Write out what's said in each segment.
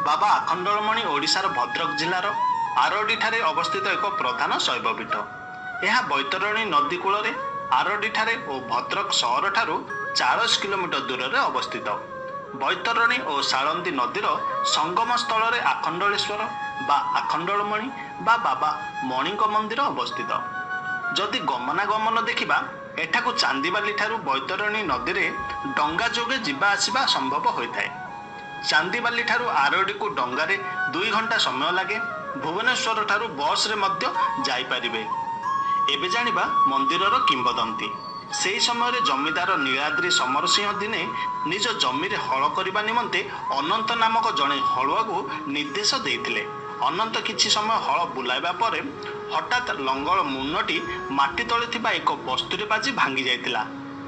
ବାବା ଆଖଣ୍ଡଳମଣି ଓଡ଼ିଶାର ଭଦ୍ରକ ଜିଲ୍ଲାର ଆରଡ଼ିଠାରେ ଅବସ୍ଥିତ ଏକ ପ୍ରଧାନ ଶୈବପୀଠ। ଏହା ବୈତରଣୀ ନଦୀ କୂଳରେ ଆରଡ଼ିଠାରେ ଓ ଭଦ୍ରକ ସହରଠାରୁ 40 କିଲୋମିଟର ଦୂରରେ ଅବସ୍ଥିତ। ବୈତରଣୀ ଓ ସାଳନ୍ଦୀ ନଦୀର ସଙ୍ଗମ ସ୍ଥଳରେ ଆଖଣ୍ଡଳେଶ୍ୱର ବା ଆଖଣ୍ଡଳମଣି ବା ବାବା ମଣିଙ୍କ ମନ୍ଦିର ଅବସ୍ଥିତ। ଯଦି ଗମନାଗମନ ଦେଖିବା, ଏଠାକୁ ଚାନ୍ଦିବାଲି ଠାରୁ ବୈତରଣୀ ନଦୀରେ ଡଙ୍ଗା ଯୋଗେ ଯିବା ଆସିବା ସମ୍ଭବ ହୋଇଥାଏ। ଚାନ୍ଦିବାଲି ଠାରୁ ଆରଡ଼ିକୁ ଡଙ୍ଗାରେ 2 ଘଣ୍ଟା ସମୟ ଲାଗେ। ଭୁବନେଶ୍ୱର ଠାରୁ ବସ୍ରେ ମଧ୍ୟ ଯାଇପାରିବେ। ଏବେ ଜାଣିବା ମନ୍ଦିରର କିମ୍ବଦନ୍ତୀ। ସେହି ସମୟରେ ଜମିଦାର ନୀଳାଦ୍ରି ସମରସିଂହ ଦିନେ ନିଜ ଜମିରେ ହଳ କରିବା ନିମନ୍ତେ ଅନନ୍ତ ନାମକ ଜଣେ ହଳୁଆକୁ ନିର୍ଦ୍ଦେଶ ଦେଇଥିଲେ। ଅନନ୍ତ କିଛି ସମୟ ହଳ ବୁଲାଇବା ପରେ ହଠାତ୍ ଲଙ୍ଗଳ ମୁନଟି ମାଟି ତଳେ ଥିବା ଏକ ବସ୍ତୁରେ ବାଜି ଭାଙ୍ଗି ଯାଇଥିଲା।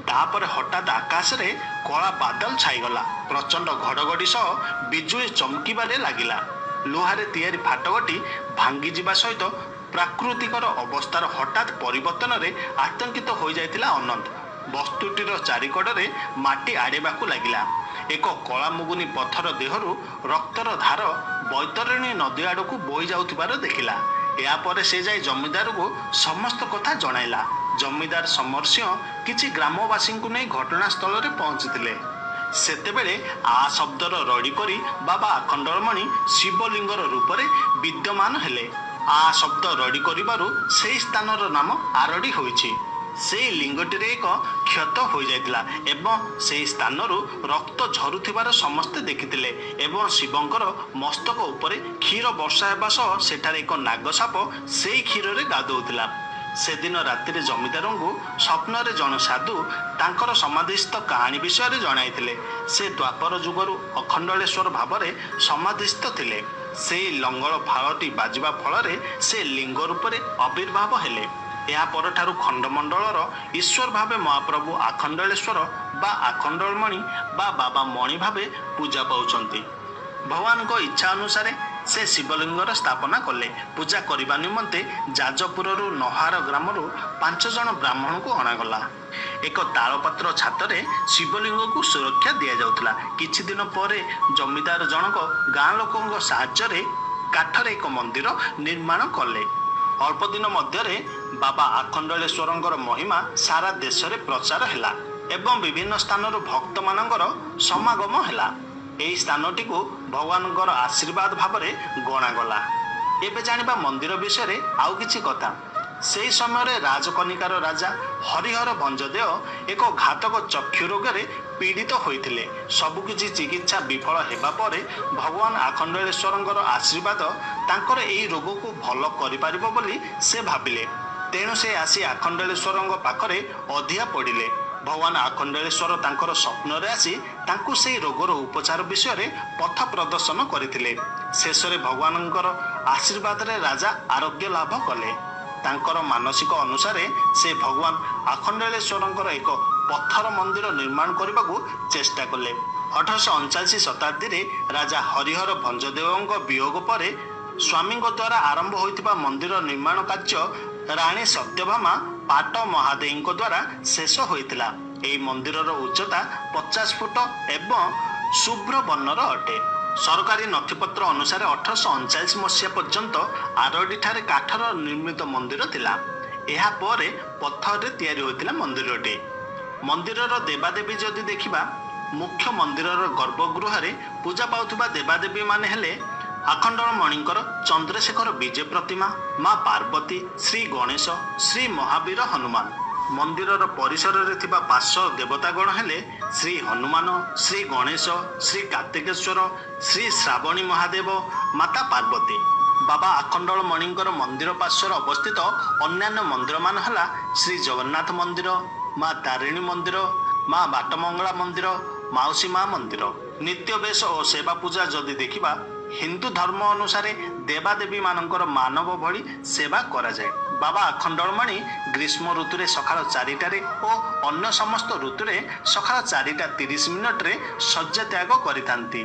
ତାପରେ ହଠାତ୍ ଆକାଶରେ କଳା ବାଦଲ ଛାଇଗଲା। ପ୍ରଚଣ୍ଡ ଘଡ଼ଘଡ଼ି ସହ ବିଜୁଳି ଚମକିବାରେ ଲାଗିଲା। ଲୁହାରେ ତିଆରି ଫାଟକଟି ଭାଙ୍ଗିଯିବା ସହିତ ପ୍ରାକୃତିକର ଅବସ୍ଥାର ହଠାତ୍ ପରିବର୍ତ୍ତନରେ ଆତଙ୍କିତ ହୋଇଯାଇଥିଲା ଅନନ୍ତ। ବସ୍ତୁଟିର ଚାରିକଡ଼ରେ ମାଟି ଆଡ଼େଇବାକୁ ଲାଗିଲା। ଏକ କଳା ମୁଗୁନି ପଥର ଦେହରୁ ରକ୍ତର ଧାର ବୈତରଣୀ ନଦୀ ଆଡ଼କୁ ବୋହି ଯାଉଥିବାର ଦେଖିଲା। ଏହାପରେ ସେ ଯାଇ ଜମିଦାରକୁ ସମସ୍ତ କଥା ଜଣାଇଲା। ଜମିଦାର ସମର ସିଂହ କିଛି ଗ୍ରାମବାସୀଙ୍କୁ ନେଇ ଘଟଣାସ୍ଥଳରେ ପହଞ୍ଚିଥିଲେ। ସେତେବେଳେ ଆ ଶବ୍ଦର ରଡ଼ି କରି ବାବା ଆଖଣ୍ଡଳମଣି ଶିବଲିଙ୍ଗର ରୂପରେ ବିଦ୍ୟମାନ ହେଲେ। ଆ ଶବ୍ଦ ରଡ଼ି କରିବାରୁ ସେହି ସ୍ଥାନର ନାମ ଆରଡ଼ି ହୋଇଛି। ସେଇ ଲିଙ୍ଗଟିରେ ଏକ କ୍ଷତ ହୋଇଯାଇଥିଲା ଏବଂ ସେହି ସ୍ଥାନରୁ ରକ୍ତ ଝରୁଥିବାର ସମସ୍ତେ ଦେଖିଥିଲେ ଏବଂ ଶିବଙ୍କର ମସ୍ତକ ଉପରେ କ୍ଷୀର ବର୍ଷା ହେବା ସହ ସେଠାରେ ଏକ ନାଗ ସାପ ସେଇ କ୍ଷୀରରେ ଗାଧୋଉଥିଲା। ସେଦିନ ରାତିରେ ଜମିଦାରଙ୍କୁ ସ୍ୱପ୍ନରେ ଜଣେ ସାଧୁ ତାଙ୍କର ସମାଧିସ୍ଥ କାହାଣୀ ବିଷୟରେ ଜଣାଇଥିଲେ। ସେ ଦ୍ୱାପର ଯୁଗରୁ ଅଖଣ୍ଡଳେଶ୍ୱର ଭାବରେ ସମାଧିସ୍ଥ ଥିଲେ। ସେଇ ଲଙ୍ଗଳ ଫାଳଟି ବାଜିବା ଫଳରେ ସେ ଲିଙ୍ଗ ରୂପରେ ଆବିର୍ଭାବ ହେଲେ। ଏହା ପରଠାରୁ ଖଣ୍ଡମଣ୍ଡଳର ଈଶ୍ୱର ଭାବେ ମହାପ୍ରଭୁ ଆଖଣ୍ଡଳେଶ୍ୱର ବା ଆଖଣ୍ଡଳମଣି ବା ବାବା ମଣି ଭାବେ ପୂଜା ପାଉଛନ୍ତି। ଭଗବାନଙ୍କ ଇଚ୍ଛା ଅନୁସାରେ ସେ ଶିବଲିଙ୍ଗର ସ୍ଥାପନା କଲେ। ପୂଜା କରିବା ନିମନ୍ତେ ଯାଜପୁରରୁ ନହାର ଗ୍ରାମରୁ 5 ଜଣ ବ୍ରାହ୍ମଣଙ୍କୁ ଅଣାଗଲା। ଏକ ତାଳପତ୍ର ଛାତରେ ଶିବଲିଙ୍ଗକୁ ସୁରକ୍ଷା ଦିଆଯାଉଥିଲା। କିଛି ଦିନ ପରେ ଜମିଦାର ଜଣକ ଗାଁ ଲୋକଙ୍କ ସାହାଯ୍ୟରେ କାଠରେ ଏକ ମନ୍ଦିର ନିର୍ମାଣ କଲେ। ଅଳ୍ପ ଦିନ ମଧ୍ୟରେ ବାବା ଆଖଣ୍ଡଳେଶ୍ୱରଙ୍କର ମହିମା ସାରା ଦେଶରେ ପ୍ରଚାର ହେଲା ଏବଂ ବିଭିନ୍ନ ସ୍ଥାନରୁ ଭକ୍ତମାନଙ୍କର ସମାଗମ ହେଲା। ଏହି ସ୍ଥାନଟିକୁ ଭଗବାନଙ୍କର ଆଶୀର୍ବାଦ ଭାବରେ ଗଣାଗଲା। ଏବେ ଜାଣିବା ମନ୍ଦିର ବିଷୟରେ ଆଉ କିଛି କଥା। ସେହି ସମୟରେ ରାଜକନିକାର ରାଜା ହରିହର ଭଞ୍ଜଦେଓ ଏକ ଘାତକ ଚକ୍ଷୁ ରୋଗରେ ପୀଡ଼ିତ ହୋଇଥିଲେ। ସବୁକିଛି ଚିକିତ୍ସା ବିଫଳ ହେବା ପରେ ଭଗବାନ ଆଖଣ୍ଡଳେଶ୍ୱରଙ୍କର ଆଶୀର୍ବାଦ ତାଙ୍କର ଏହି ରୋଗକୁ ଭଲ କରିପାରିବ ବୋଲି ସେ ଭାବିଲେ। ତେଣୁ ସେ ଆସି ଆଖଣ୍ଡଳେଶ୍ୱରଙ୍କ ପାଖରେ ଅଧିଆ ପଡ଼ିଲେ। ଭଗବାନ ଆଖଣ୍ଡଳେଶ୍ୱର ତାଙ୍କର ସ୍ୱପ୍ନରେ ଆସି ତାଙ୍କୁ ସେହି ରୋଗର ଉପଚାର ବିଷୟରେ ପଥ ପ୍ରଦର୍ଶନ କରିଥିଲେ। ଶେଷରେ ଭଗବାନଙ୍କର ଆଶୀର୍ବାଦରେ ରାଜା ଆରୋଗ୍ୟ ଲାଭ କଲେ। ତାଙ୍କର ମାନସିକ ଅନୁସାରେ ସେ ଭଗବାନ ଆଖଣ୍ଡଳେଶ୍ୱରଙ୍କର ଏକ ପଥର ମନ୍ଦିର ନିର୍ମାଣ କରିବାକୁ ଚେଷ୍ଟା କଲେ। 1839 ଶତାବ୍ଦୀରେ ରାଜା ହରିହର ଭଞ୍ଜଦେଓଙ୍କ ବିୟୋଗ ପରେ ସ୍ୱାମୀଙ୍କ ଦ୍ୱାରା ଆରମ୍ଭ ହୋଇଥିବା ମନ୍ଦିର ନିର୍ମାଣ କାର୍ଯ୍ୟ ରାଣୀ ସତ୍ୟଭାମା ପାଟ ମହାଦେଈଙ୍କ ଦ୍ୱାରା ଶେଷ ହୋଇଥିଲା। ଏହି ମନ୍ଦିରର ଉଚ୍ଚତା 50 ଫୁଟ ଏବଂ ଶୁଭ୍ର ବର୍ଣ୍ଣର ଅଟେ। ସରକାରୀ ନଥିପତ୍ର ଅନୁସାରେ 1839 ମସିହା ପର୍ଯ୍ୟନ୍ତ ଆରଡ଼ିଠାରେ କାଠର ନିର୍ମିତ ମନ୍ଦିର ଥିଲା। ଏହାପରେ ପଥରରେ ତିଆରି ହୋଇଥିଲା ମନ୍ଦିରଟି। ମନ୍ଦିରର ଦେବାଦେବୀ ଯଦି ଦେଖିବା, ମୁଖ୍ୟ ମନ୍ଦିରର ଗର୍ଭଗୃହରେ ପୂଜା ପାଉଥିବା ଦେବାଦେବୀମାନେ ହେଲେ ଆଖଣ୍ଡଳମଣିଙ୍କର ଚନ୍ଦ୍ରଶେଖର ବିଜୟ ପ୍ରତିମା, ମା ପାର୍ବତୀ, ଶ୍ରୀ ଗଣେଶ, ଶ୍ରୀ ମହାବୀର ହନୁମାନ। ମନ୍ଦିରର ପରିସରରେ ଥିବା ପାର୍ଶ୍ୱ ଦେବତାଗଣ ହେଲେ ଶ୍ରୀ ହନୁମାନ, ଶ୍ରୀ ଗଣେଶ, ଶ୍ରୀ କାର୍ତ୍ତିକେଶ୍ୱର, ଶ୍ରୀ ଶ୍ରାବଣୀ ମହାଦେବ, ମାତା ପାର୍ବତୀ। ବାବା ଆଖଣ୍ଡଳମଣିଙ୍କର ମନ୍ଦିର ପାର୍ଶ୍ୱରେ ଅବସ୍ଥିତ ଅନ୍ୟାନ୍ୟ ମନ୍ଦିରମାନ ହେଲା ଶ୍ରୀ ଜଗନ୍ନାଥ ମନ୍ଦିର, ମା ତାରିଣୀ ମନ୍ଦିର, ମା ବାଟମଙ୍ଗଳା ମନ୍ଦିର, ମାଉସୀ ମା ମନ୍ଦିର। ନିତ୍ୟ ବେଶ ଓ ସେବା ପୂଜା ଯଦି ଦେଖିବା, ହିନ୍ଦୁ ଧର୍ମ ଅନୁସାରେ ଦେବାଦେବୀମାନଙ୍କର ମାନବ ଭଳି ସେବା କରାଯାଏ। ବାବା ଆଖଣ୍ଡଳମଣି ଗ୍ରୀଷ୍ମ ଋତୁରେ ସକାଳ 4ଟାରେ ଓ ଅନ୍ୟ ସମସ୍ତ ଋତୁରେ ସକାଳ 4ଟା 30 ମିନିଟରେ ଶଯ୍ୟା ତ୍ୟାଗ କରିଥାନ୍ତି।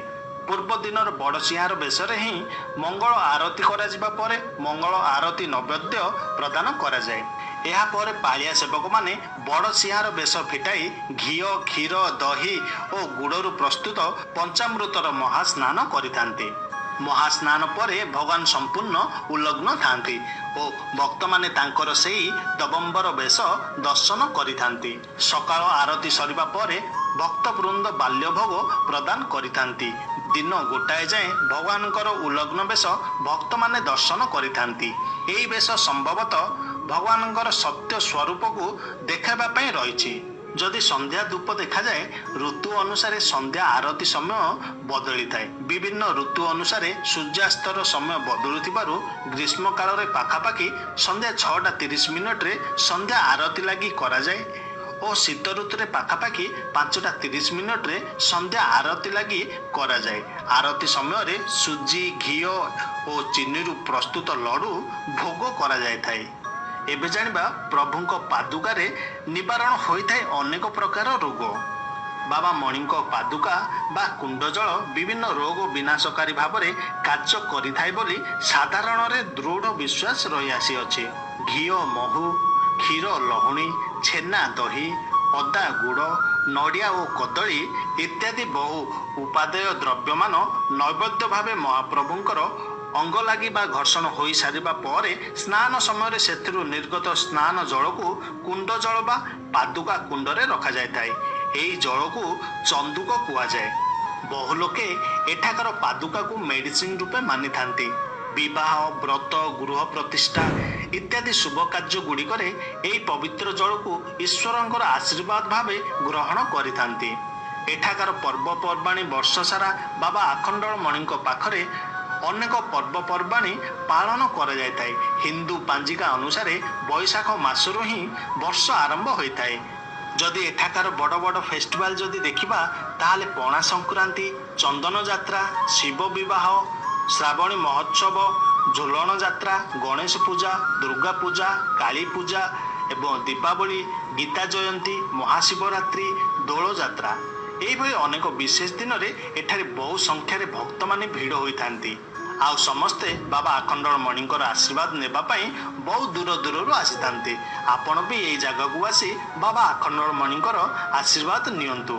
ପୂର୍ବ ଦିନର ବଡ଼ସିଂହାର ବେଶରେ ହିଁ ମଙ୍ଗଳ ଆରତୀ କରାଯିବା ପରେ ମଙ୍ଗଳ ଆରତୀ ନୈବେଦ୍ୟ ପ୍ରଦାନ କରାଯାଏ। ଏହାପରେ ପାଳିଆ ସେବକମାନେ ବଡ଼ସିଂହାର ବେଶ ଫିଟାଇ ଘିଅ, କ୍ଷୀର, ଦହି ଓ ଗୁଡ଼ରୁ ପ୍ରସ୍ତୁତ ପଞ୍ଚାମୃତର ମହାସ୍ନାନ କରିଥାନ୍ତି। ମହାସ୍ନାନ ପରେ ଭଗବାନ ସମ୍ପୂର୍ଣ୍ଣ ଉଲଗ୍ନ ଥାନ୍ତି ଓ ଭକ୍ତମାନେ ତାଙ୍କର ସେଇ ଦବମ୍ବର ବେଶ ଦର୍ଶନ କରିଥାନ୍ତି। ସକାଳ ଆରତି ସରିବା ପରେ ଭକ୍ତବୃନ୍ଦ ବାଲ୍ୟଭୋଗ ପ୍ରଦାନ କରିଥାନ୍ତି। ଦିନ ଗୋଟାଏ ଯାଏଁ ଭଗବାନଙ୍କର ଉଲଗ୍ନ ବେଶ ଭକ୍ତମାନେ ଦର୍ଶନ କରିଥାନ୍ତି। ଏହି ବେଶ ସମ୍ଭବତଃ ଭଗବାନଙ୍କର ସତ୍ୟ ସ୍ୱରୂପକୁ ଦେଖାଇବା ପାଇଁ ରହିଛି। ଯଦି ସନ୍ଧ୍ୟା ଧୂପ ଦେଖାଯାଏ, ଋତୁ ଅନୁସାରେ ସନ୍ଧ୍ୟା ଆରତି ସମୟ ବଦଳିଥାଏ। ବିଭିନ୍ନ ଋତୁ ଅନୁସାରେ ସୂର୍ଯ୍ୟାସ୍ତର ସମୟ ବଦଳୁଥିବାରୁ ଗ୍ରୀଷ୍ମ କାଳରେ ପାଖାପାଖି ସନ୍ଧ୍ୟା 6ଟା 30 ମିନିଟରେ ସନ୍ଧ୍ୟା ଆରତି ଲାଗି କରାଯାଏ ଓ ଶୀତ ଋତୁରେ ପାଖାପାଖି 5ଟା 30 ମିନିଟରେ ସନ୍ଧ୍ୟା ଆରତି ଲାଗି କରାଯାଏ। ଆରତି ସମୟରେ ସୁଜି, ଘିଅ ଓ ଚିନିରୁ ପ୍ରସ୍ତୁତ ଲଡ଼ୁ ଭୋଗ କରାଯାଇଥାଏ। ଏବେ ଜାଣିବା ପ୍ରଭୁଙ୍କ ପାଦୁକାରେ ନିବାରଣ ହୋଇଥାଏ ଅନେକ ପ୍ରକାର ରୋଗ। ବାବା ମଣିଙ୍କ ପାଦୁକା ବା କୁଣ୍ଡ ଜଳ ବିଭିନ୍ନ ରୋଗ ବିନାଶକାରୀ ଭାବରେ କାର୍ଯ୍ୟ କରିଥାଏ ବୋଲି ସାଧାରଣରେ ଦୃଢ଼ ବିଶ୍ୱାସ ରହିଆସିଅଛି। ଘିଅ, ମହୁ, କ୍ଷୀର, ଲହୁଣୀ, ଛେନା, ଦହି, ଅଦା, ଗୁଡ଼, ନଡ଼ିଆ ଓ କଦଳୀ ଇତ୍ୟାଦି ବହୁ ଉପାଦେୟ ଦ୍ରବ୍ୟମାନ ନୈବେଦ୍ୟ ଭାବେ ମହାପ୍ରଭୁଙ୍କର ଅଙ୍ଗ ଲାଗି ବା ଘର୍ଷଣ ହୋଇସାରିବା ପରେ ସ୍ନାନ ସମୟରେ ସେଥିରୁ ନିର୍ଗତ ସ୍ନାନ ଜଳକୁ କୁଣ୍ଡ ଜଳ ବା ପାଦୁକା କୁଣ୍ଡରେ ରଖାଯାଇଥାଏ। ଏହି ଜଳକୁ ଚନ୍ଦୁକ କୁହାଯାଏ। ବହୁ ଲୋକେ ଏଠାକାର ପାଦୁକାକୁ ମେଡିସିନ ରୂପେ ମାନିଥାନ୍ତି। ବିବାହ, ବ୍ରତ, ଗୃହ ପ୍ରତିଷ୍ଠା ଇତ୍ୟାଦି ଶୁଭ କାର୍ଯ୍ୟ ଗୁଡ଼ିକରେ ଏହି ପବିତ୍ର ଜଳକୁ ଈଶ୍ୱରଙ୍କର ଆଶୀର୍ବାଦ ଭାବେ ଗ୍ରହଣ କରିଥାନ୍ତି। ଏଠାକାର ପର୍ବପର୍ବାଣୀ ବର୍ଷ ସାରା ବାବା ଆଖଣ୍ଡଳମଣିଙ୍କ ପାଖରେ ଅନେକ ପର୍ବପର୍ବାଣୀ ପାଳନ କରାଯାଇଥାଏ। ହିନ୍ଦୁ ପାଞ୍ଜିକା ଅନୁସାରେ ବୈଶାଖ ମାସରୁ ହିଁ ବର୍ଷ ଆରମ୍ଭ ହୋଇଥାଏ। ଯଦି ଏଠାକାର ବଡ଼ ବଡ଼ ଫେଷ୍ଟିଭାଲ ଯଦି ଦେଖିବା, ତାହେଲେ ପଣା ସଂକ୍ରାନ୍ତି, ଚନ୍ଦନ ଯାତ୍ରା, ଶିବ ବିବାହ, ଶ୍ରାବଣୀ ମହୋତ୍ସବ, ଝୁଲଣ ଯାତ୍ରା, ଗଣେଶ ପୂଜା, ଦୁର୍ଗା ପୂଜା, କାଳୀ ପୂଜା ଏବଂ ଦୀପାବଳି, ଗୀତା ଜୟନ୍ତୀ, ମହାଶିବରାତ୍ରି, ଦୋଳ ଯାତ୍ରା, ଏଇଭଳି ଅନେକ ବିଶେଷ ଦିନରେ ଏଠାରେ ବହୁ ସଂଖ୍ୟାରେ ଭକ୍ତମାନେ ଭିଡ଼ ହୋଇଥାନ୍ତି। ଆଉ ସମସ୍ତେ ବାବା ଆଖଣ୍ଡଳମଣିଙ୍କର ଆଶୀର୍ବାଦ ନେବା ପାଇଁ ବହୁ ଦୂର ଦୂରରୁ ଆସିଥାନ୍ତି। ଆପଣ ବି ଏଇ ଜାଗାକୁ ଆସି ବାବା ଆଖଣ୍ଡଳମଣିଙ୍କର ଆଶୀର୍ବାଦ ନିଅନ୍ତୁ।